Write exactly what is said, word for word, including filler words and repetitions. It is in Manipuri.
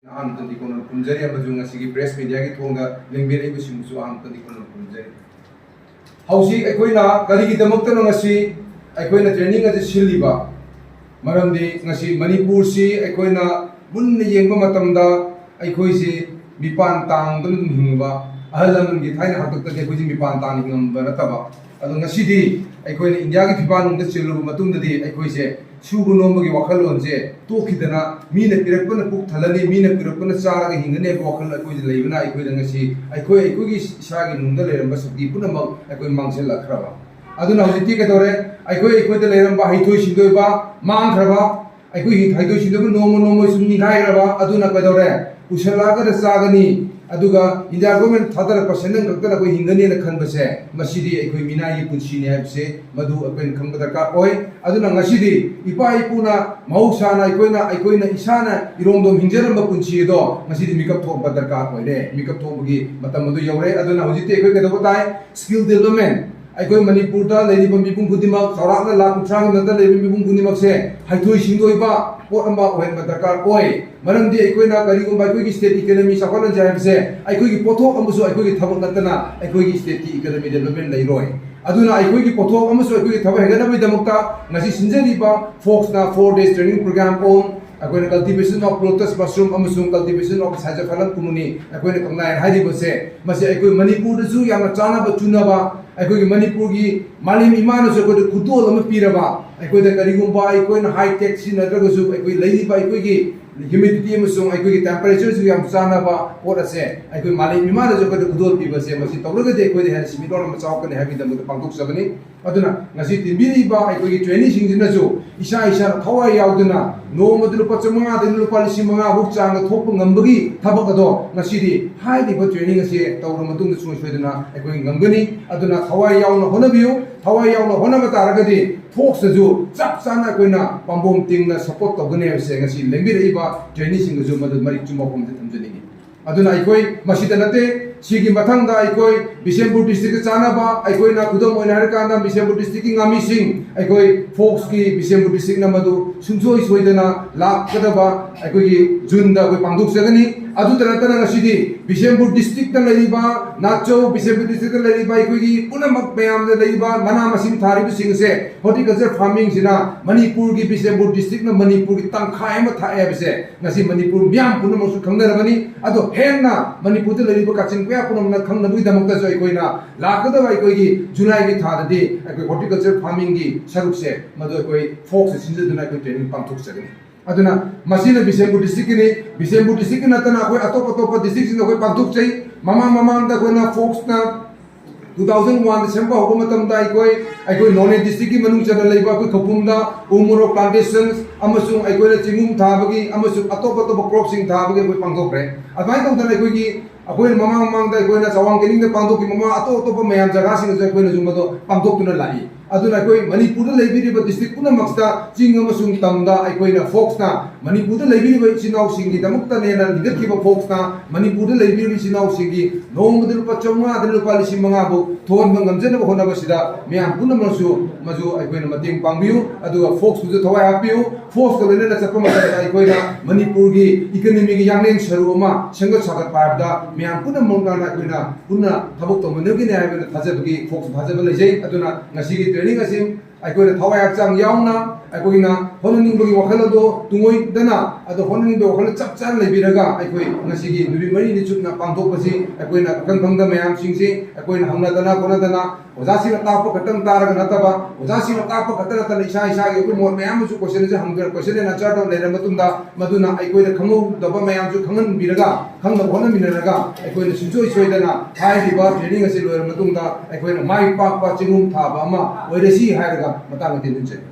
ꯑꯍꯥꯟꯕꯗ ꯅꯤꯀꯣꯅꯣꯟ ꯈꯨꯝꯖꯔꯤ ꯑꯃꯁꯨꯡ ꯉꯁꯤꯒꯤ ꯄ꯭ꯔꯦꯁ ꯃꯦꯗꯤꯌꯥꯒꯤ ꯊꯣꯡꯗ ꯂꯦꯡꯕꯤꯔꯛꯏꯕꯁꯤꯡꯕꯨꯁꯨ ꯑꯍꯥꯟꯕꯗ ꯅꯤꯀꯣꯅꯣꯟ ꯈꯨꯝꯖꯔꯤ꯫ ꯍꯧꯖꯤꯛ ꯑꯩꯈꯣꯏꯅ ꯀꯔꯤꯒꯤꯗꯃꯛꯇꯅꯣ ꯉꯁꯤ ꯑꯩꯈꯣꯏꯅ ꯇ꯭ꯔꯦꯅꯤꯡ ꯑꯁꯤ ꯁꯤꯜꯂꯤꯕ? ꯃꯔꯝꯗꯤ ꯉꯁꯤ ꯃꯅꯤꯄꯨꯔꯁꯤ ꯑꯩꯈꯣꯏꯅ ꯃꯨꯟꯅ ꯌꯦꯡꯕ ꯃꯇꯝꯗ ꯑꯩꯈꯣꯏꯁꯤ ꯃꯤꯄꯥꯟ ꯇꯥꯡꯗꯨꯅ ꯑꯗꯨꯝ ꯍꯤꯡꯕ, ꯑꯍꯜ ꯂꯃꯟꯒꯤ ꯊꯥꯏꯅ ꯍꯥꯛꯇꯛꯇꯗꯤ ꯑꯩꯈꯣꯏꯁꯤ ꯃꯤꯄꯥꯟ ꯇꯥꯡꯅ ꯍꯤꯡꯉꯝꯕ ꯅꯠꯇꯕ, ꯑꯗꯣ ꯉꯁꯤꯗꯤ ꯑꯩꯈꯣꯏꯅ ꯏꯟꯗꯤꯌꯥꯒꯤ ꯐꯤꯕꯥꯜ ꯅꯨꯡꯗ ꯆꯦꯜꯂꯨꯕ ꯃꯇꯨꯡꯗꯗꯤ ꯑꯩꯈꯣꯏꯁꯦ ꯁꯨꯕ ꯅꯣꯝꯕꯒꯤ ꯋꯥꯈꯜꯂꯣꯟꯁꯦ ꯇꯣꯛꯈꯤꯗꯅ, ꯃꯤꯅ ꯄꯤꯔꯛꯄꯅ ꯄꯨꯛ ꯊꯜꯂꯅꯤ, ꯃꯤꯅ ꯄꯤꯔꯛꯄꯅ ꯆꯥꯔꯒ ꯍꯤꯡꯒꯅꯤ ꯍꯥꯏꯕ ꯋꯥꯈꯜ ꯑꯩꯈꯣꯏꯗ ꯂꯩꯕꯅ ꯑꯩꯈꯣꯏꯗ ꯉꯁꯤ ꯑꯩꯈꯣꯏ ꯑꯩꯈꯣꯏꯒꯤ ꯏꯁꯥꯒꯤ ꯅꯨꯡꯗ ꯂꯩꯔꯝꯕ ꯁꯛꯇꯤ ꯄꯨꯝꯅꯃꯛ ꯑꯩꯈꯣꯏ ꯃꯥꯡꯁꯤꯜꯂꯛꯈ꯭ꯔꯕ꯫ ꯑꯗꯨꯅ ꯍꯧꯖꯤꯛꯇꯤ ꯀꯩꯗꯧꯔꯦ? ꯑꯩꯈꯣꯏ ꯑꯩꯈꯣꯏꯗ ꯂꯩꯔꯝꯕ ꯍꯩꯊꯣꯏ ꯁꯤꯡꯊꯣꯏꯕ ꯃꯥꯡꯈ꯭ꯔꯕ, ꯑꯩꯈꯣꯏꯒꯤ ꯍꯩꯊꯣꯏ ꯁꯤꯡꯊꯣꯏꯕ ꯅꯣꯡꯃ ꯅꯣꯡꯃꯒꯤ ꯁꯨꯝ ꯅꯤꯡꯈꯥꯏꯈ꯭ꯔꯕ꯫ ꯑꯗꯨꯅ ꯀꯩꯗꯧꯔꯦ? ꯎꯁꯜꯂꯛꯑꯒꯗ ꯆꯥꯒꯅꯤ, ꯑꯗꯨꯒ ꯏꯟꯗꯤꯌꯥ ꯒꯣꯔꯃꯦꯟ ꯊꯥꯗꯔꯛꯄ ꯁꯦꯟꯗꯪ ꯈꯛꯇꯅ ꯑꯩꯈꯣꯏ ꯍꯤꯡꯒꯅꯤꯅ ꯈꯟꯕꯁꯦ, ꯃꯁꯤꯗꯤ ꯑꯩꯈꯣꯏ ꯃꯤꯅꯥꯏꯒꯤ ꯄꯨꯟꯁꯤꯅꯤ ꯍꯥꯏꯕꯁꯦ ꯃꯗꯨ ꯑꯩꯈꯣꯏꯅ ꯈꯪꯕ ꯗꯔꯀꯥꯔ ꯑꯣꯏ꯫ ꯑꯗꯨꯅ ꯉꯁꯤꯗꯤ ꯏꯄꯥ ꯏꯄꯨꯅ ꯃꯍꯧꯁꯥꯅ ꯑꯩꯈꯣꯏꯅ, ꯑꯩꯈꯣꯏꯅ ꯏꯁꯥꯅ ꯏꯔꯣꯝꯗꯣꯝ ꯍꯤꯡꯖꯔꯝꯕ ꯄꯨꯟꯁꯤ ꯑꯗꯣ ꯉꯁꯤꯗꯤ ꯃꯤꯀꯞ ꯊꯣꯛꯄ ꯗꯔꯀꯥꯔ ꯑꯣꯏꯔꯦ꯫ ꯃꯤꯀꯞ ꯊꯣꯛꯄꯒꯤ ꯃꯇꯝ ꯑꯗꯨ ꯌꯧꯔꯦ꯫ ꯑꯗꯨꯅ ꯍꯧꯖꯤꯛꯇꯤ ꯑꯩꯈꯣꯏ ꯀꯩꯗꯧꯕ ꯇꯥꯏ? Skill development. ꯑꯩꯈꯣꯏ ꯃꯅꯤꯄꯨꯔꯗ ꯂꯩꯔꯤꯕ ꯃꯤꯄꯨꯝ ꯈꯨꯗꯤꯡꯃꯛ, ꯆꯥꯎꯔꯥꯛꯅ ꯂꯥꯈ ꯀꯨꯟꯊ꯭ꯔꯥꯒꯤ ꯃꯊꯛꯇ ꯂꯩꯔꯤꯕ ꯃꯤꯄꯨꯝ ꯈꯨꯗꯤꯡꯃꯛꯁꯦ ꯍꯩꯊꯣꯏ ꯁꯤꯡꯊꯣꯏꯕ ꯄꯣꯠ ꯑꯃ ꯑꯣꯏꯍꯟꯕ ꯗꯔꯀꯥꯔ ꯑꯣꯏ꯫ ꯃꯔꯝꯗꯤ ꯑꯩꯈꯣꯏꯅ ꯀꯔꯤꯒꯨꯝꯕ ꯑꯩꯈꯣꯏꯒꯤ ꯁ꯭ꯇꯦꯠ ꯏꯀꯣꯅꯣꯃꯤ ꯆꯥꯎꯈꯠꯍꯟꯁꯦ ꯍꯥꯏꯕꯁꯦ ꯑꯩꯈꯣꯏꯒꯤ ꯄꯣꯠꯊꯣꯛ ꯑꯃꯁꯨ ꯑꯩꯈꯣꯏꯒꯤ ꯊꯕꯛ ꯅꯠꯇꯅ ꯑꯩꯈꯣꯏꯒꯤ ꯁ꯭ꯇꯦꯠꯀꯤ ꯏꯀꯣꯅꯣꯃꯤ ꯗꯦꯕꯂꯞꯃꯦꯟ ꯂꯩꯔꯣꯏ꯫ ꯑꯗꯨꯅ ꯑꯩꯈꯣꯏꯒꯤ ꯄꯣꯠꯊꯣꯛ ꯑꯃꯁꯨ ꯑꯩꯈꯣꯏꯒꯤ ꯊꯕꯛ ꯍꯦꯟꯒꯠꯅꯕꯒꯤꯗꯃꯛꯇ ꯉꯁꯤ ꯁꯤꯟꯖꯔꯤꯕ ꯐꯣꯛꯁꯅ four days training program on ꯑꯩꯈꯣꯏꯅ cultivation of lotus mushroom ꯑꯃꯁꯨꯡ cultivation of hydrophallus ꯀꯨꯃꯨꯅꯤ ꯑꯩꯈꯣꯏꯅ ꯀꯪꯂꯥꯏ ꯍꯥꯏꯔꯤꯕꯁꯦ, ꯃꯁꯤ ꯑꯩꯈꯣꯏ ꯃꯅꯤꯄꯨꯔꯗꯁꯨ ꯌꯥꯝꯅ ꯆꯥꯅꯕ ꯆꯨꯅꯕ, ꯑꯩꯈꯣꯏꯒꯤ ꯃꯅꯤꯄꯨꯔꯒꯤ ꯃꯥꯂꯦꯝ ꯏꯃꯥꯅꯁꯨ ꯑꯩꯈꯣꯏꯗ ꯈꯨꯗꯣꯜ ꯑꯃ ꯄꯤꯔꯕ, ꯑꯩꯈꯣꯏꯗ ꯀꯔꯤꯒꯨꯝꯕ ꯑꯩꯈꯣꯏꯅ ꯍꯥꯏ ꯇꯦꯛ ꯁꯤꯖꯤꯟꯅꯗ꯭ꯔꯒꯁꯨ ꯑꯩꯈꯣꯏ ꯂꯩꯔꯤꯕ ꯑꯩꯈꯣꯏꯒꯤ ꯍ꯭ꯌꯨꯃꯤꯗꯤꯇꯤ ꯑꯃꯁꯨꯡ ꯑꯩꯈꯣꯏꯒꯤ ꯇꯦꯝꯄꯔꯦꯆꯔꯁꯨ ꯌꯥꯝ ꯆꯥꯅꯕ ꯄꯣꯠ ꯑꯁꯦ ꯑꯩꯈꯣꯏ ꯃꯥꯂꯦꯝ ꯏꯃꯥꯅꯁꯨ ꯑꯩꯈꯣꯏꯗ ꯈꯨꯗꯣꯜ ꯄꯤꯕꯁꯦ, ꯃꯁꯤ ꯇꯧꯔꯒꯗꯤ ꯑꯩꯈꯣꯏꯗ ꯍꯦꯟꯅ ꯁꯤꯃꯤꯠꯂꯣꯟ ꯑꯃ ꯆꯥꯎꯔꯛꯀꯅꯤ ꯍꯥꯏꯕꯒꯤꯗꯃꯛꯇ ꯄꯥꯡꯊꯣꯛꯆꯕꯅꯤ꯫ ꯑꯗꯨꯅ ꯉꯁꯤ ꯇꯤꯟꯕꯤꯔꯤꯕ ꯑꯩꯈꯣꯏꯒꯤ ꯇ꯭ꯔꯦꯅꯤꯡꯁꯤꯡꯁꯤꯅꯁꯨ ꯏꯁꯥ ꯏꯁꯥꯅ ꯊꯋꯥꯏ ꯌꯥꯎꯗꯨꯅ ꯅꯣꯡꯃꯗ ꯂꯨꯄꯥ ꯆꯥꯝꯃꯉꯥꯗꯒꯤ ꯂꯨꯄꯥ ꯂꯤꯁꯤꯡ ꯃꯉꯥ ꯐꯥꯎ ꯆꯥꯡꯗ ꯊꯣꯛꯄ ꯉꯝꯕꯒꯤ ꯊꯕꯛ ꯑꯗꯣ ꯉꯁꯤꯗꯤ ꯍꯥꯏꯔꯤꯕ ꯇ꯭ꯔꯦꯅꯤꯡ ꯑꯁꯤ ꯇꯧꯔꯕ ꯃꯇꯨꯡꯗ ꯁꯨꯡꯁꯣꯏ ꯁꯣꯏꯗꯅ ꯑꯩꯈꯣꯏ ꯉꯝꯒꯅꯤ꯫ ꯑꯗꯨꯅ ꯊꯋꯥꯏ ꯌꯥꯎꯅ ꯍꯣꯠꯅꯕꯤꯌꯨ꯫ ꯊꯋꯥꯏ ꯌꯥꯎꯅ ꯍꯣꯠꯅꯕ ꯇꯥꯔꯒꯗꯤ ꯐꯣꯛꯁꯇꯁꯨ ꯆꯞ ꯆꯥꯅ ꯑꯩꯈꯣꯏꯅ ꯄꯥꯝꯕꯣꯝ ꯇꯤꯡꯅ ꯁꯞꯄꯣꯔꯠ ꯇꯧꯒꯅꯤ ꯍꯥꯏꯕꯁꯦ ꯉꯁꯤ ꯂꯦꯡꯕꯤꯔꯛꯏꯕ ꯇ꯭ꯔꯦꯅꯤꯡꯁꯤꯡꯗꯁꯨ ꯃꯗꯨ ꯃꯔꯤꯛ ꯆꯨꯝꯕ ꯋꯥꯐꯝꯁꯦ ꯊꯝꯖꯅꯤꯡꯉꯤ꯫ ꯑꯗꯨꯅ ꯑꯩꯈꯣꯏ ꯃꯁꯤꯗ ꯅꯠꯇꯦ, ꯁꯤꯒꯤ ꯃꯊꯪꯗ ꯑꯩꯈꯣꯏ ꯕꯤꯁꯦꯝꯄꯨꯔ ꯗꯤꯁꯇ꯭ꯔꯤꯛꯀ ꯆꯥꯟꯅꯕ, ꯑꯩꯈꯣꯏꯅ ꯈꯨꯗꯝ ꯑꯣꯏꯅ ꯍꯥꯏꯔꯀꯥꯟꯗ ꯕꯤꯁꯦꯝꯄꯨꯔ ꯗꯤꯁꯇ꯭ꯔꯤꯛꯀꯤ ꯉꯥꯃꯤꯁꯤꯡ, ꯑꯩꯈꯣꯏ ꯐꯣꯛꯁꯀꯤ ꯕꯤꯁꯦꯝꯄꯨꯔ ꯗꯤꯁꯇ꯭ꯔꯤꯛꯅ ꯃꯗꯨ ꯁꯨꯡꯁꯣꯏ ꯁꯣꯏꯗꯅ ꯂꯥꯛꯀꯗꯕ ꯑꯩꯈꯣꯏꯒꯤ ꯖꯨꯟꯗ ꯑꯩꯈꯣꯏ ꯄꯥꯡꯊꯣꯛꯆꯒꯅꯤ꯫ ꯑꯗꯨꯇ ꯅꯠꯇꯅ ꯉꯁꯤꯗꯤ ꯕꯤꯁꯦꯝꯄꯨꯔ ꯗꯤꯁꯇ꯭ꯔꯤꯛꯇ ꯂꯩꯔꯤꯕ, ꯅꯥꯆꯧ ꯕꯤꯁꯦꯝꯄꯨꯔ ꯗꯤꯁꯇ꯭ꯔꯤꯛꯇ ꯂꯩꯔꯤꯕ ꯑꯩꯈꯣꯏꯒꯤ ꯄꯨꯝꯅꯃꯛ ꯃꯌꯥꯝꯗ ꯂꯩꯔꯤꯕ ꯃꯅꯥ ꯃꯁꯤꯡ ꯊꯥꯔꯤꯕꯁꯤꯡ ꯑꯁꯦ, ꯍꯣꯔꯇꯤꯀꯜꯆꯔ ꯐꯥꯔꯃꯤꯡꯁꯤꯅ ꯃꯅꯤꯄꯨꯔꯒꯤ, ꯕꯤꯁꯦꯝꯄꯨꯔ ꯗꯤꯁꯇ꯭ꯔꯤꯛꯅ ꯃꯅꯤꯄꯨꯔꯒꯤ ꯇꯪꯈꯥꯏ ꯑꯃ ꯊꯥꯛꯑꯦ ꯍꯥꯏꯕꯁꯦ ꯉꯁꯤ ꯃꯅꯤꯄꯨꯔ ꯃꯤꯌꯥꯝ ꯄꯨꯝꯅꯃꯛꯁꯨ ꯈꯪꯅꯔꯕꯅꯤ꯫ ꯑꯗꯣ ꯍꯦꯟꯅ ꯃꯅꯤꯄꯨꯔꯗ ꯂꯩꯔꯤꯕ ꯀꯥꯆꯤꯟ ꯀꯣꯌꯥ ꯄꯨꯝꯅꯃꯛꯅ ꯈꯪꯅꯕꯒꯤꯗꯃꯛꯇꯁꯨ ꯑꯩꯈꯣꯏꯅ ꯂꯥꯛꯀꯗꯕ ꯑꯩꯈꯣꯏꯒꯤ ꯖꯨꯂꯥꯏꯒꯤ ꯊꯥꯗꯗꯤ ꯑꯩꯈꯣꯏ ꯍꯣꯔꯇꯤꯀꯜꯆꯔ ꯐꯥꯔꯃꯤꯡꯒꯤ ꯁꯔꯨꯛꯁꯦ ꯃꯗꯨ ꯑꯩꯈꯣꯏ ꯐꯣꯛꯁꯇ ꯁꯤꯟꯖꯗꯨꯅ ꯑꯩꯈꯣꯏ ꯇ꯭ꯔꯦꯅꯤꯡ ꯄꯥꯡꯊꯣꯛꯆꯒꯅꯤ꯫ ꯑꯗꯨꯅ ꯃꯁꯤꯅ ꯕꯤꯁꯦꯝꯄꯨꯔ ꯗꯤꯁꯇ꯭ꯔꯤꯛꯀꯤꯅꯤ꯫ ꯕꯤꯁꯦꯝꯄꯨꯔ ꯗꯤꯁꯇ꯭ꯔꯤꯛꯀꯤ ꯅꯠꯇꯅ ꯑꯩꯈꯣꯏ ꯑꯇꯣꯞ ꯑꯇꯣꯞꯄ ꯗꯤꯁꯇ꯭ꯔꯤꯛꯁꯤꯡꯗ ꯑꯩꯈꯣꯏ ꯄꯥꯡꯊꯣꯛꯆꯩ꯫ ꯃꯃꯥꯡ ꯃꯃꯥꯡꯗ ꯑꯩꯈꯣꯏꯅ ꯐꯣꯛꯁꯅ ꯇꯨ ꯊꯥꯎꯖꯟ ꯋꯥꯟꯗ ꯁꯦꯝꯕ ꯍꯧꯕ ꯃꯇꯝꯗ ꯑꯩꯈꯣꯏ, ꯑꯩꯈꯣꯏ ꯅꯣꯅꯦ ꯗꯤꯁꯇ꯭ꯔꯤꯛꯀꯤ ꯃꯅꯨꯡ ꯆꯟꯅ ꯂꯩꯕ ꯑꯩꯈꯣꯏ ꯈꯧꯄꯨꯝꯗ ꯎ ꯃꯣꯔꯣꯛ ꯄ꯭ꯂꯥꯟꯇꯦꯁꯟ ꯑꯃꯁꯨꯡ ꯑꯩꯈꯣꯏꯅ ꯆꯤꯡꯒꯨꯝ ꯊꯥꯕꯒꯤ ꯑꯃꯁꯨꯡ ꯑꯇꯣꯞ ꯑꯇꯣꯞꯄ ꯀ꯭ꯔꯣꯞꯁꯤꯡ ꯊꯥꯕꯒꯤ ꯑꯩꯈꯣꯏ ꯄꯥꯡꯊꯣꯛꯈ꯭ꯔꯦ꯫ ꯑꯗꯨꯃꯥꯏꯅ ꯇꯧꯗꯅ ꯑꯩꯈꯣꯏꯒꯤ, ꯑꯩꯈꯣꯏꯅ ꯃꯃꯥꯡ ꯃꯃꯥꯡꯗ ꯑꯩꯈꯣꯏꯅ ꯆꯋꯥꯡ ꯀꯦꯅꯤꯡꯗ ꯄꯥꯡꯊꯣꯛꯈꯤꯕ ꯃꯃꯥꯡ ꯑꯇꯣꯞ ꯑꯇꯣꯞꯄ ꯃꯌꯥꯝ ꯖꯒꯥꯁꯤꯡꯗꯁꯨ ꯑꯩꯈꯣꯏꯅꯁꯨ ꯃꯗꯨ ꯄꯥꯡꯊꯣꯛꯇꯨꯅ ꯂꯥꯛꯏ꯫ ꯑꯗꯨꯅ ꯑꯩꯈꯣꯏ ꯃꯅꯤꯄꯨꯔꯗ ꯂꯩꯕꯤꯔꯤꯕ ꯗꯤꯁꯇ꯭ꯔꯤꯛ ꯄꯨꯝꯅꯃꯛꯇ ꯆꯤꯡ ꯑꯃꯁꯨꯡ ꯇꯝꯗ ꯑꯩꯈꯣꯏꯅ ꯐꯣꯛꯁꯅ ꯃꯅꯤꯄꯨꯔꯗ ꯂꯩꯕꯤꯔꯤꯕ ꯏꯆꯤꯟ ꯏꯅꯥꯎꯁꯤꯡꯒꯤꯗꯃꯛꯇꯅꯦꯅ ꯂꯤꯡꯈꯠꯈꯤꯕ ꯐꯣꯛꯁꯅ ꯃꯅꯤꯄꯨꯔꯗ ꯂꯩꯕꯤꯔꯤꯕ ꯏꯆꯤꯟ ꯏꯅꯥꯎꯁꯤꯡꯒꯤ ꯅꯣꯡꯃꯗ ꯂꯨꯄꯥ ꯆꯥꯝꯃꯉꯥꯗꯒꯤ ꯂꯨꯄꯥ ꯂꯤꯁꯤꯡ ꯃꯉꯥ ꯐꯥꯎ ꯊꯣꯛꯍꯟꯕ ꯉꯝꯖꯅꯕ ꯍꯣꯠꯅꯕꯁꯤꯗ ꯃꯤꯌꯥꯝ ꯄꯨꯝꯅꯃꯛꯁꯨ ꯃꯗꯨ ꯑꯩꯈꯣꯏꯅ ꯃꯇꯦꯡ ꯄꯥꯡꯕꯤꯌꯨ, ꯑꯗꯨꯒ ꯐꯣꯛꯁꯇꯨꯁꯨ ꯊꯋꯥꯏ ꯍꯥꯞꯄꯤꯌꯨ꯫ ꯐꯣꯛꯁꯀ ꯂꯣꯏꯅꯅ ꯆꯠꯄ ꯃꯇꯝꯗ ꯑꯩꯈꯣꯏꯅ ꯃꯅꯤꯄꯨꯔꯒꯤ ꯏꯀꯣꯅꯣꯃꯤꯒꯤ ꯌꯥꯡꯂꯦꯟ ꯁꯔꯨ ꯑꯃ ꯁꯦꯝꯒꯠ ꯁꯥꯒꯠꯄ ꯍꯥꯏꯕꯗ ꯃꯤꯌꯥꯝ ꯄꯨꯝꯅꯃꯛꯅ ꯑꯩꯈꯣꯏꯅ ꯄꯨꯟꯅ ꯊꯕꯛ ꯇꯧꯃꯤꯟꯅꯒꯅꯤ ꯍꯥꯏꯕꯗ ꯊꯥꯖꯕꯒꯤ, ꯐꯣꯛꯁ ꯊꯥꯖꯕ ꯂꯩꯖꯩ꯫ ꯑꯗꯨꯅ ꯉꯁꯤꯒꯤ ꯇ꯭ꯔꯦꯅꯤꯡ ꯑꯁꯤ ꯑꯩꯈꯣꯏꯅ ꯊꯋꯥꯏ ꯍꯛꯆꯥꯡ ꯌꯥꯎꯅ ꯑꯩꯈꯣꯏꯅ ꯍꯣꯠꯅꯅꯤꯡꯕꯒꯤ ꯋꯥꯈꯜ ꯑꯗꯨ ꯇꯨꯡꯑꯣꯏꯗꯅ, ꯑꯗꯣ ꯍꯣꯠꯅꯅꯤꯡꯕꯒꯤ ꯋꯥꯈꯜ ꯆꯞ ꯆꯥꯅ ꯂꯩꯕꯤꯔꯒ ꯑꯩꯈꯣꯏ ꯉꯁꯤꯒꯤ ꯅꯨꯃꯤꯠ ꯃꯔꯤꯅꯤ ꯆꯨꯞꯅ ꯄꯥꯡꯊꯣꯛꯄꯁꯤ ꯑꯩꯈꯣꯏꯅ ꯑꯈꯪ ꯈꯪꯗ ꯃꯌꯥꯝꯁꯤꯡꯁꯤ ꯑꯩꯈꯣꯏꯅ ꯍꯪꯅꯗꯅ ꯈꯣꯠꯅꯗꯅ ꯑꯣꯖꯥꯁꯤꯡꯅ ꯇꯥꯛꯄ ꯈꯛꯇꯪ ꯇꯥꯔꯒ ꯅꯠꯇꯕ, ꯑꯣꯖꯥꯁꯤꯡꯅ ꯇꯥꯛꯄ ꯈꯛꯇ ꯅꯠꯇꯅ ꯏꯁꯥ ꯏꯁꯥꯒꯤ ꯑꯩꯈꯣꯏ ꯃꯣꯠ ꯃꯌꯥꯝ ꯑꯃꯁꯨ ꯀꯣꯏꯁꯟꯁꯦ ꯍꯪꯕ, ꯀꯣꯏꯁꯟ ꯑꯦꯟ ꯑꯟꯁꯔꯗ ꯂꯩꯔꯕ ꯃꯇꯨꯡꯗ ꯃꯗꯨꯅ ꯑꯩꯈꯣꯏꯅ ꯈꯪꯍꯧꯗꯕ ꯃꯌꯥꯝꯁꯨ ꯈꯪꯍꯟꯕꯤꯔꯒ, ꯈꯪꯅꯕ ꯍꯣꯠꯅꯃꯤꯟꯅꯔꯒ ꯑꯩꯈꯣꯏꯅ ꯁꯨꯡꯁꯣꯏ ꯁꯣꯏꯗꯅ ꯍꯥꯏꯔꯤꯕ ꯇ꯭ꯔꯦꯅꯤꯡ ꯑꯁꯤ ꯂꯣꯏꯔꯕ ꯃꯇꯨꯡꯗ ꯑꯩꯈꯣꯏꯅ ꯃꯥꯏ ꯄꯥꯛꯄ ꯆꯤꯡꯒꯨꯝ ꯊꯥꯕ ꯑꯃ ꯑꯣꯏꯔꯁꯤ ꯍꯥꯏꯔꯒ ꯃꯇꯥꯡ ꯑꯁꯤꯗ ꯅꯤꯡꯁꯤꯡꯖꯔꯤ꯫